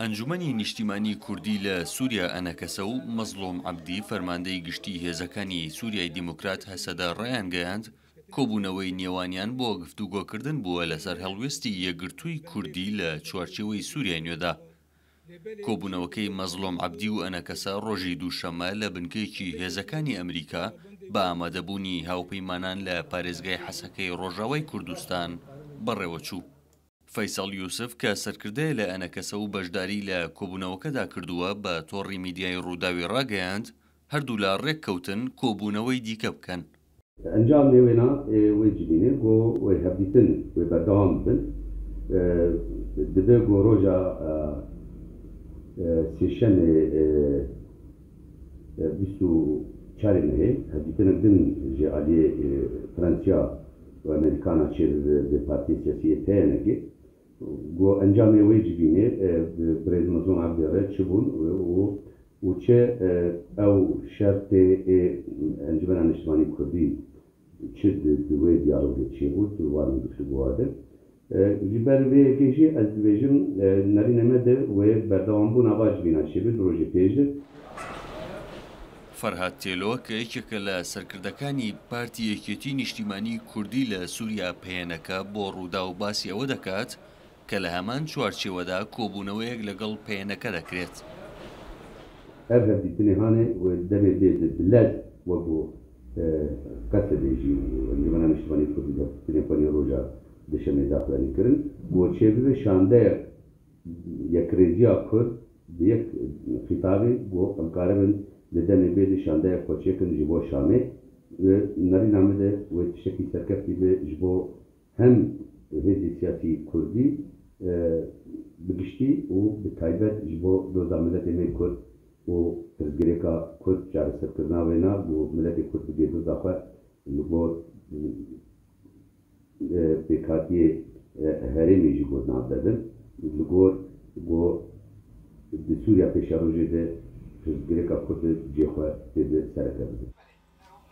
ئەنجومەنی نیشتیمانی کوردی لە سوریا ئەنەکەسە و مەزڵوم عەبدی فەرماندەی گشتی هێزەکانی سوریای دیموکرات هەسەدە ڕایانگەیاند، کۆبوونەوەی نێوانیان بۆ گفتوگۆکردن بووە لەسەر هەڵوێستی یەکگرتووی کوردی لە چوارچێوەی سوریای نوێدا. کۆبوونەوەکەی مەزڵوم عەبدی و ئەنەکەسە ڕۆژی دووشەممە لە بنکەیەکی هێزەکانی ئەمریکا بە ئامادەبوونی هاوپەیمانان لە پارێزگای حەسەکەی ڕۆژاوای کوردستان بەڕێوەچوو. فەیسەڵ یوسف کە سەرکردەیە لە ئەنەکەسە و بەشداری لە کۆبوونەوەکەدا کردووە بە تۆڕی میدیایی ڕووداوی ڕاگەیاند، هەردوولا ڕێککەوتن کۆبوونەوەی دیکە بکەن. ئەنجامێ وێنا وê civînê ku wê hevdîtin wê berdewam bibin. Dibe ku roja sêşemê 24 ê mehê hevdîtinek din ji aliyê Fransiya û Amerîkana çêbibe bi Partiyê Siyasî yê PYNK'ê. Ku encamê wê civînê bi Birêz Mezlûm Ebdî re çi bûn û û çi ew şertê ê Encumena Niştimanî Kurdî çi di wê diyalogê çêbû di wan guftugowa de. Ji ber vê yekê jî ez dibêjim nerînê me de wê berdewambûna va civîna çêbû di rojê pêş de. فەرهاد تێلۆ کە یەکێکە لە سەرکردەکانی پارتی یەکێتی نیشتیمانی کوردی لە سوریا پەیەنەکە بۆ ڕووداو باسی ئەوە دەکات کە لە هەمان چوارچێوەدا کۆبوونەوەیەک لەگەڵ پەیەنەکە دەکرێت. Ev hevdîtinê hanê wê demê bê di bi lez wekû Qesebê jî û Encumena Niştimanî Kurdî de hevdîtinê xwe nî roja duşemê daxuyanî kirin ku çêbibe şandeyek yekrêziya Kurd bi yek xîtabê ku em karibin di demê bê de şandeyek xwe çêkin ji bo Şamê. Nerîna min de wê tiştekî serkeftî be ji bo hem hêzê siyasî Kurdî bi giştî û bi taybet ji bo doza miletê me Kurd û pirsgirêka Kurd çareserkirina wê na ku miletê Kurd bigê doza xwe li gor pêkhatiyê herêmê jî got nav de bin li gor ku di Sûriya pêşerojê de pirsgirêka Kurd cê xwe tê de sereke bibin.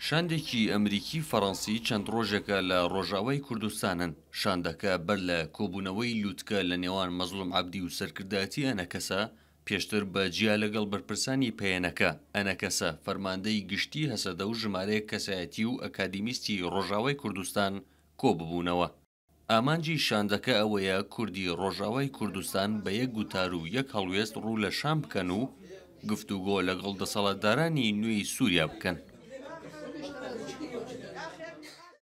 شاندێکی ئەمریکی فەڕەنسی چەند ڕۆژێکە لە ڕۆژاوای کوردستانن، شاندەکە بەر لە کۆبوونەوەی لوتکە لە نێوان مەزڵوم عەبدی و سەرکردایەتی ئەنەکەسە، پێشتر بە جیا لەگەڵ بەرپرسانی پەیەنەکە، ئەنەکەسە، فەرماندەی گشتی هەسەدە و ژمارەیەک کەسایەتی و ئەکادیمیستی ڕۆژاوای کوردستان کۆببوونەوە. ئامانجی شاندەکە ئەوەیە کوردی ڕۆژاوای کوردستان بە یەک گوتار و یەک هەڵوێست ڕوو لە شام بکەن و گفتوگۆ لەگەڵ دەسەڵاتدارانی نوێی سووریا بکەن.